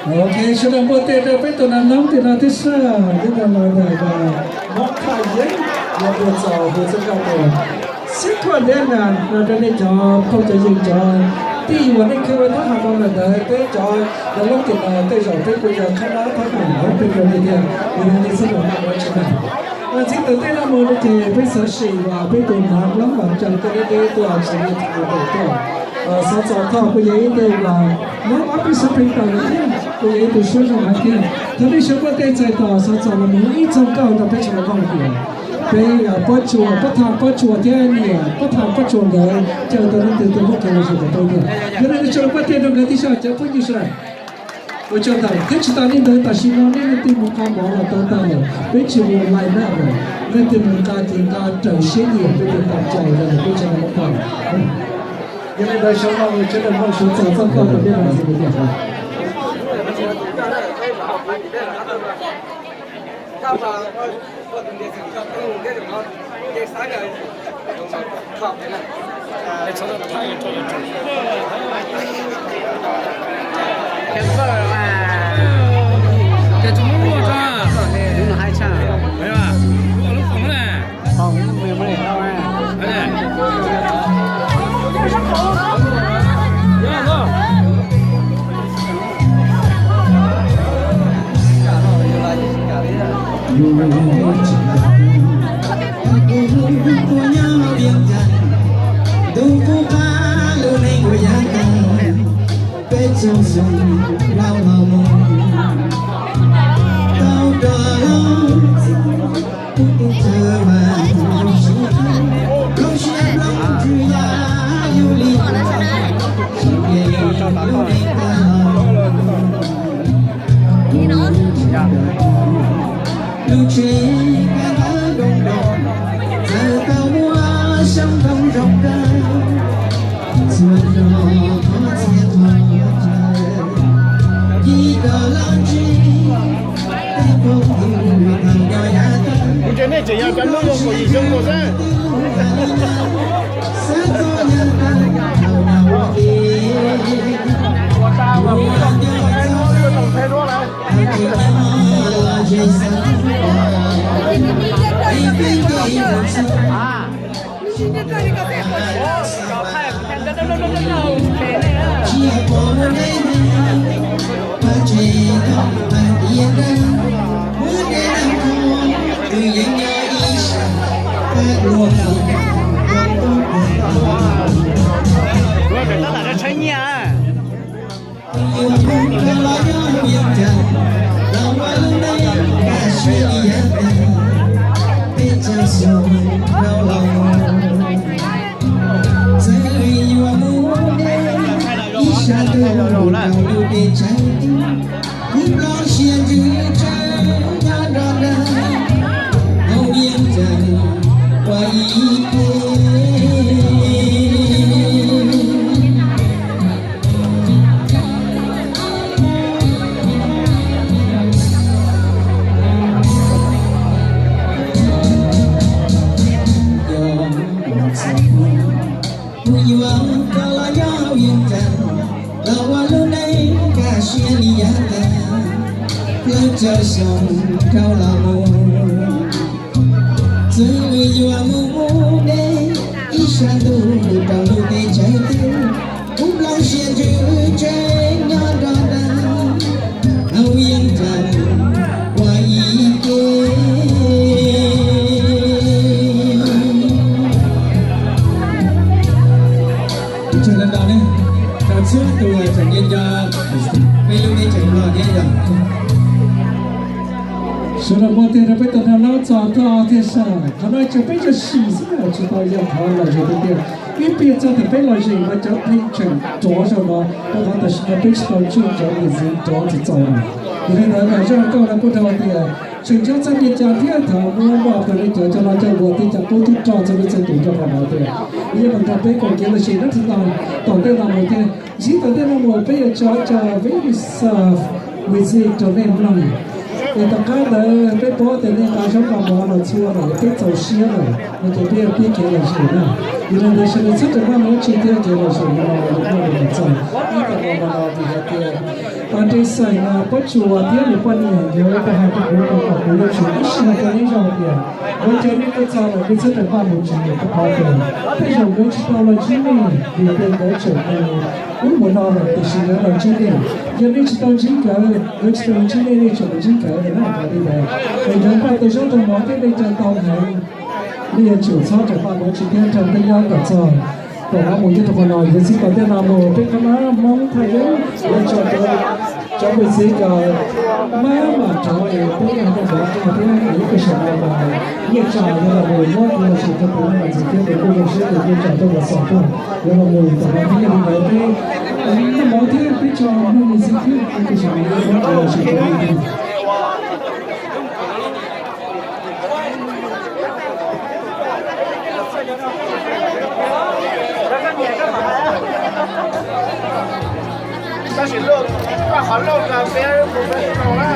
Ok, sawv daws npuaj tes rau peb tus nas noob tim no tib sab, ib tug no ntawm Mob Thaj Yeeb, yog tus txaus hu txoj koj tus xiab thuaj ntiab nas no rau nej cov phooj cov ywg cov tij uas nej khwv ua thab ham no lawm ntawd, peb cov nas noob tim no tej zaum peb kuj yog khab dab thab ham los peb rau nej thiab, yog li nej txhob ua maj ua tshua. Txij thaum tej no mus no ces peb xav sim uas peb tus nav noob los tsa koj deb deb tuaj tsis li thaum ntawm tuaj. Xov Txos Thoj kuj yog ib tug uas noob ob peb suab pheej tawm thiab, kuj yog ib tug suab zoo heev thiab. Thov nej sawv npuaj tes txais tos Xov Txos los mus ib txog nkauj rau peb sawv daws mloog tias peb pob tsuas, pob tham pob tsuas thiab niam pob tham pob tsuas nkawd caw tau leej twg tuaj muab kiag los sim rau peb thiab. Yog li nej sawv npuaj tes rau nkawd tib si cov phooj ywg sawv daws. Ua tsaug ntau thiab tsis tas li ntawd tam sim no nej leej twg mus nqa mov los tau tag lawm, peb tsis mus line up lawm, leej twg mus nqa ces nqa raws siab nyiam, peb tus tam cai los peb tsis nqa mov pab. Yog li ntawd sawv daws sawv daws mloog Xov Txos txoj nkauj rau peb mloog ntxiv tias. Kuv yuav koj los nyob Vias Cas, los ua lub neej kaj siab li yav tas, plaub caug xyoo dhau los mus. Txwv yuav mus mus deb ib sab ntuj rau lub teb chaws twg, kuv nplooj siab ntsws tsev nyob nrog nraim hauv Vias Cas ua ib ke. Ua tsaug ntau ntau ne, rau txhua tus tseem nco nco peb lub teb chaws Nplog thiab yog. Sawv daws muaj tiag rau peb tau nrog laub txog tog thiab sawv daws, qhov no tseem peb tso sim xwb na, tsis tau yog qhov lom zem tiag tiag. Ib pliag txog thaum peb lom zem mas cov pheej tseem rov zaum no, rau qhov tam sim no peb tsis tau tshuaj cov niam txiv rov txaus txaus na. Yog li ntawd mas zaj koj no kuj rau tias tseem nco txog Vias Cas thiab thaum muaj moj tau li cov coj los coj ua thiab cov qub tub rog txhua leej txhua tus rau qhov no tias yeej meem nrog peb koom kev lom zem na. Tsis tas tom ntej no mus thiab, ntsib tom ntej no mus peb yuav tso cov video visit rau nej mloog. Es tom qab ntawd peb paub tias nej nqa zaub nqa mov los txhua lawm, peb txaus siab lawm no ces peb yuav pib kev lom zem na. Yog li ntawd sawv daws txhob rawm maj mus ua tsis tiag, kev lom zem no los muaj li mus txog ib tag hmo no vim hais tias Pas Nres Xais no Pob Tsuas thiab nws poj niam nkawd tau hais rau kuv kom kuv yuav tsum ib sij hawm rau nej zog tias ua cas nej tuaj txog lawm nej txhob rawm maj mus tsev, rau qhov tias tej zaum nkawd tsis tau los ntsib nej vim tias nkawd tseem mus ub mus no lawm, tiam sis nkawd los ntsib nej. Yog nej tsis tau ntsib nkawd, nkawd tsis tau los ntsib nej, nej tseem los ntsib nkawd na, li ntawd. Es nkawd npaj tau zaub tau mov thiab nej cov tau heev, nej yuav tsum txhob rawm maj mus tsis tiag, rau peb nyob kom txog tom no mus. Nyob rau qhov no yog txij tom ntej no mus peb qhov no Hmoob Thaib Yawg yuav tso cov mus txiv kom mab mam rov es peb yog rau ntawd rau peb ib peb sawv daws los nyiaj tsa yuav los mus muab tus los sis rau tus no mas ntxiv thiab tus kuj zoo siab tus nyiaj tsa tuaj los xaus tuaj yuav los mus tom no thiab. Yog li ntawd peb noj mov thiab peb tso mus ntxiv thiab ib peb sawv daws yuav los sis rau tus no. Tab sis loj, koj qhov loj no peb mus peb tau na.